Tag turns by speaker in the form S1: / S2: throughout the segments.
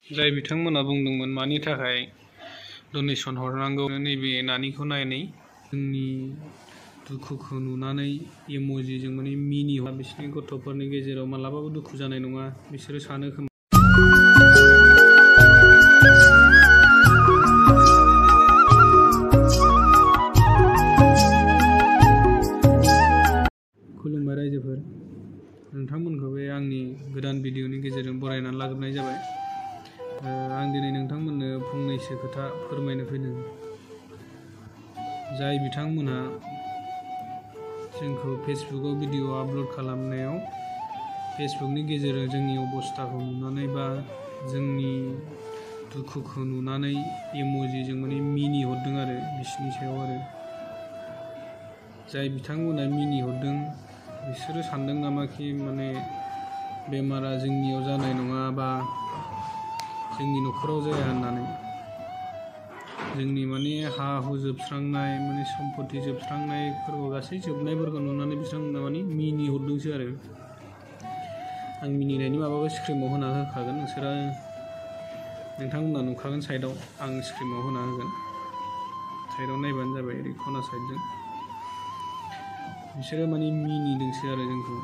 S1: जाय बिथांमोना बुंदोंमोन मानि थाखाय डनेसन हरनांगौ नैबे नानिखौ नायनाय जोंनि दुखुखौ नुनानै इम'जिजों माने मिनि बिसोरनि गथ'फोरनि गेजेराव मालाबाबो दुखु जानाय नङा बिसोरो सानो खोमा खुलुमबाय रायजोफोर नोंथांमोनखौ बे आंनि गोदान भिडिअनि गेजेरजों बरायनानै लाग्रोनाय जाबाय आं दिनै नोंथांमोननो फंनैसो खोथा फोरमायनो फैदों जाय बिथांमोनहा जोंखौ फेसबुकआव भिडिअ आपल'ड खालामनायाव फेसबुकनि गेजेरजों जोंनि अबस्थाखौ नुनानै बा जोंनि दुखुखौ नुनानै इम'जिजों माने मिनि हरदों आरो बिसोरनि सायाव आरो जाय बिथांमोना मिनि हरदों बिसोरो सानदों नामा कि माने बेमारा जोंनियाव जानाय नङा बा जोंनि न'खराव जाया होननानै जोंनि माने हा हु जोबस्रांनाय माने सम्पति जोबस्रांनायफोरखौ गासै जोबनायफोरखौ नुनानै बिथांमोना माने मिनि हरदोंसो आरो आं मिनिनायनि माबाबो स्क्रिमाव होना होखागोन नोंथांमोना नुखागोन साइडआव आं स्क्रिमाव होना होगोन साइडआव नायबानो जाबाय ओरै खना साइडजों बिसोरो माने मिनिदोंसो आरो जोंखौ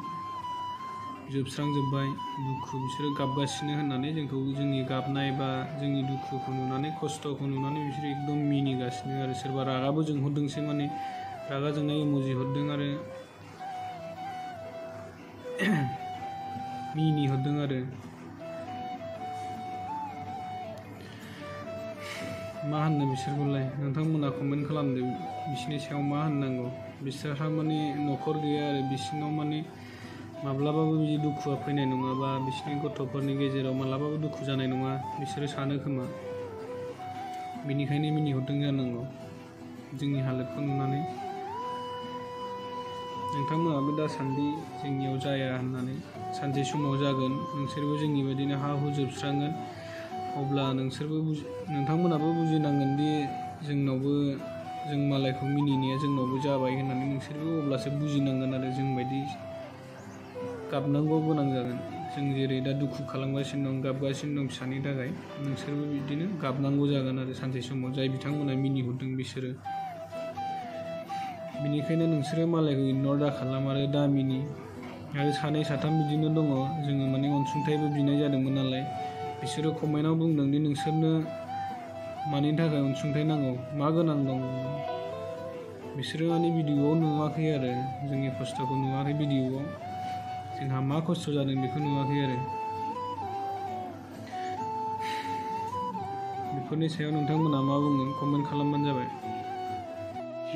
S1: जोबस्रांजोब्बाय दुखु बिसोरो गाबगासिनो होननानै जोंखौ जोंनि गाबनाय बा जोंनि दुखुखौ नुनानै खस्थ'खौ नुनानै बिसोरो एकदम मिनिगासिनो आरो सोरबा रागाबो जोंहरदोंसो माने रागा जोंनाय इम'जि हरदों आरो मिनि हरदों आरो मा होननो बिसोरखौलाय नोंथांमोना कमेन्ट खालामदो बिसोरनि सायाव मा होननांगौ बिसोरहा माने न'खर गैया आरो बिसोरनाव माने माब्लाबाबो बिदि दुखुआ फैनाय नङा बा बिसोरनि गथ'फोरनि गेजेराव माब्लाबाबो दुखु जानाय नङा बिसोरो सानो खोमा बेनिखायनो मिनिहरदों जानांगौ जोंनि हालोदखौ नुनानै नोंथांमोनाबो दासान्दि जोंनियाव जाया होननानै सानसे समाव जागोन नोंसोरबो जोंनि बायदिनो हा हु जोबस्रांगोन अब्ला नोंथांमोनाबो बुजिनांगोन दि जोंनावबो जों मालायखौ मिनिनाया जोंनावबो जाबाय होननानै नोंसोरबो अब्लासो बुजिनांगोन आरो जोंबायदि गाबनांगौ गोनां जागोन जों जेरै दा दुखु खालामगासिनो दं गाबगासिनो दं फिसानि थाखाय नोंसोरबो बिदिनो गाबनांगौ जागोन आरो सानसे समाव जाय बिथांमोना मिनिहरदों बिसोरो बेनिखायनो नोंसोरो मालायखौ इगनर दा खालाम आरो दा मिनि आरो सानै साथाम बिदिनो दङ जोङो माने अनसुंथाइबो बिनाय जादोंमोन नालाय बिसोरो कमेन्टआव बुंदों दि नोंसोरनो मानि थाखाय अनसुंथाइ नांगौ मा गोनां दं बिसोरो माने भिडिअआव नुवाखै आरो जोंनि खस्थ'खौ नुवाखै भिडिअआव जोंहा मा खस्थ' जादों बेखौ नुवाखै आरो बेफोरनि सायाव नोंथांमोना मा बुङो कमेन्ट खालामबानो जाबाय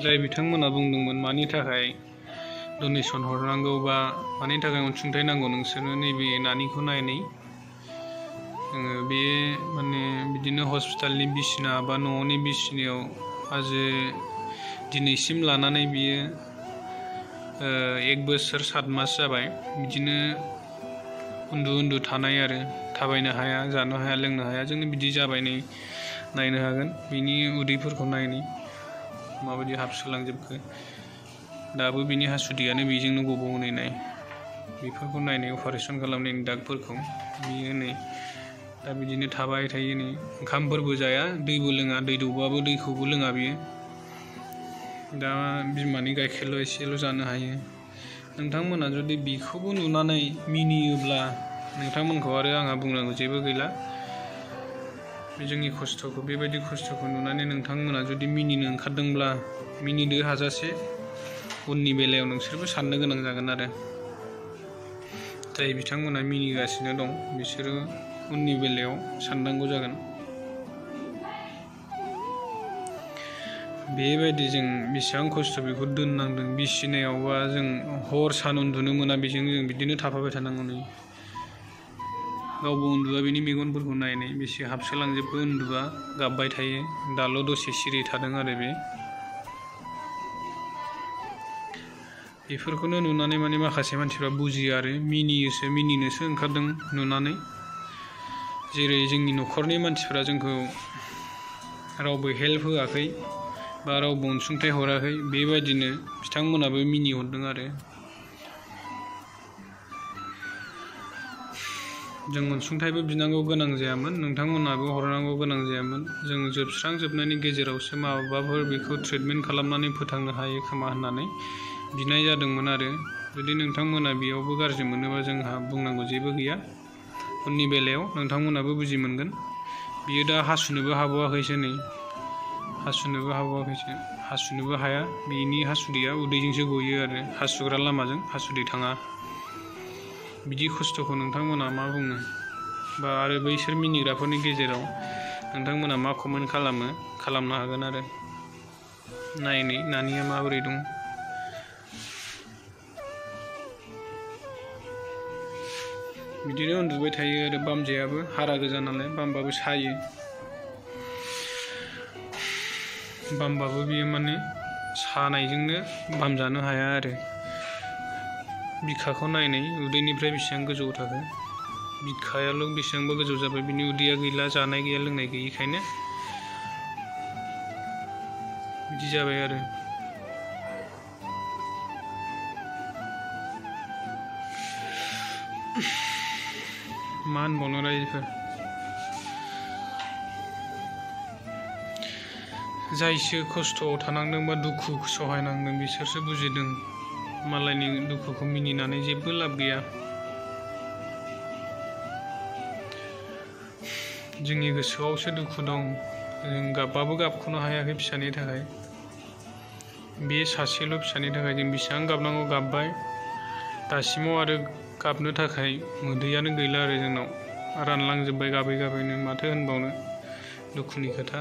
S1: जाय बिथांमोना बुंदोंमोन मानि थाखाय डनेसन हरनांगौ बा मानि थाखाय अनसुंथाइ नांगौ नोंसोरनो नैबे नानिखौ नायनाय जोङो बे माने बिदिनो हस्पिटालनि बिसिना बा न'नि बिसिनायाव दिनैसिम लानानै बियो 1 बोसोर 7 मास जाबाय बिदिनो उन्दु थानाय आरो थाबायनो हाया जानो हाया लोंनो हाया जोंनो बिदि जाबाय नै नायनो हागोन बिनि उदैफोरखौ नायनाय माबायदि हाबसोलांजोबखो दाबो बिनि हासुदैयानो बेजोंनो गबावनाय नाय बेफोरखौ नायनाय अपारेसन खालामनायनि दागफोरखौ बियो नै दा बिदिनो थाबाय थायो नै ओंखामफोरबो जाया दैबो लोङा दै दौबाबो दैखौबो लोङा बियो दा बिमानि गाइखेरल' एसेल' जानो हायो नोंथांमोना जुदि बेखौबो नुनानै मिनियोब्ला नोंथांमोनखौ आरो आंहा बुंनांगौ जेबो गैला जोंनि खस्थ'खौ बेबायदि खस्थ'खौ नुनानै नोंथांमोना जुदि मिनिनो ओंखारदोंब्ला मिनिनो हाजासे उननि बेलायाव नोंसोरबो साननो गोनां जागोन आरो जाय बिथांमोना मिनिगासिनो दं बिसोरो उननि बेलायाव साननांगौ जागोन बेबायदि जों बेसेबां खस्थ' बेखौ दोननांदों बिसिनायावबा जों हर सान उन्दुनो मोना बेजों जों बिदिनो थाफाबाय थानांगौ नै गावबो उन्दुआ बिनि मेगनफोरखौ नायनाय बेसे हाबसोलांजोबो उन्दुआ गाबबाय थायो दाल' दसे सिरि थादों आरो बेफोरखौनो नुनानै माने माखासे मानसिफ्रा बुजियो आरो मिनिनोसो ओंखारदों नुनानै जेरै जोंनि न'खरनि मानसिफ्रा जोंखौ रावबो हेल्प होआखै बा रावबो अनसुंथाइ हराखै बेबायदिनो बिथांमोनाबो मिनिहरदों आरो जों अनसुंथाइबो बिनांगौ गोनां जायामोन, नोंथांमोनाबो हरनांगौ गोनां जायामोन। जों जोबस्रांजोबनायनि गेजेरावसो माबाफोर बेखौ ट्रिटमेन्ट खालामनानै फोथांनो हायो खोमा होननानै बिनाय जादोंमोन आरो जुदि नोंथांमोना बेयावबो गाज्रि मोनोबा जोंहा बुंनांगौ जेबो गैया। उननि बेलायाव नोंथांमोनाबो बुजि मोनगोन। बियो दा हासुनोबो हाबावाखैसो नै, हासुनोबो हाया। बिनि हासुदैया उदैजोंसो गयो आरो हासुग्रा लामाजों हासुदै थाङा। बिदि खस्थ'खौ नोंथांमोना मा बुङो? बा आरो बैसोर मिनिग्राफोरनि गेजेराव नोंथांमोना मा कमेन्ट खालामनो हागोन आरो। नायनै नानिया माबोरै दं। बिदिनो उन्दुबाय थायो आरो बामजायाबो हारा गोजा नालाय, बामबाबो सायो। बामबाबो बियो माने सानायजोंनो बामजानो हाया आरो। बिखाखौ नायनै उदैनिफ्राय बेसेबां गोजौआव थाखो, बिखायाल' बेसेबांबा गोजौ जाबाय। बिनि उदैया गैला, जानाय गैया लोंनाय गैयिखायनो बिदि जाबाय आरो। मा होनबावनो रायजोफोर, जायसो खस्थ'आव थानांदों बा दुखु सहायनांदों बिसोरसो बुजिदों। मालायनि दुखुखौ मिनिनानै जेबो लाब गैया। जोंनि गोसोआवसो दुखु दं, जों गाबबाबो गाबख'नो हायाखै फिसानि थाखाय। बे सासेल' फिसानि थाखाय जों बेसेबां गाबनांगौ गाबबाय, दासिमाव आरो गाबनो थाखाय मोदैयानो गैला आरो जोंनाव, रानलांजोब्बाय गाबै गाबैनो। माथो होनबावनो दुखुनि खोथा।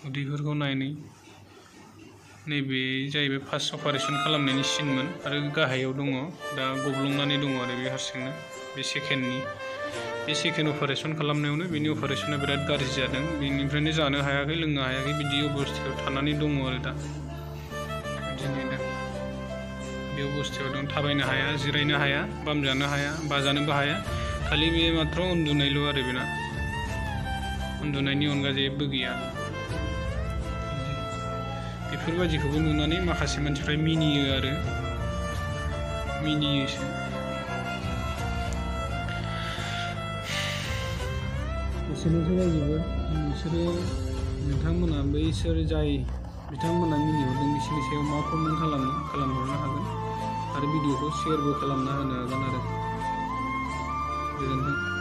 S1: उदैफोरखौ नायनै, नैबे जाहैबाय फार्स्ट अपारेसन खालामनायनि सिनमोन आरो गाहायाव दङ दा गब्लंनानै दङ आरो बे हारसिंनो। बे सेकेन्ड अपारेसन खालामनायावनो बेनि अपारेसना बिराद गाज्रि जादों। बेनिफ्रायनो जानो हायाखै, लोंनो हायाखै, बिदि अबस्थायाव थानानै दङ आरो दा। बिदिनो दा बे अबस्थायाव दं। थाबायनो हाया, जिरायनो हाया, बामजानो हाया, बाजानोबो हाया। खालि बे माथ्र' उन्दुनायल' आरो बेना, उन्दुनायनि अनगा जेबो गैया। बेफोरबायदिखौबो नुनानै माखासे मानसिफ्रा मिनियोसो। एसेनोसै रायजोफोर, नोंथांमोना बैसोर जाय बिथांमोना मिनिहरदों बिसोरनि सायाव मा कमेन्ट खालामहरनो हागोन आरो भिडिअखौ शेयारबो खालामना होनो हागोन आरो। गोजोन्थों।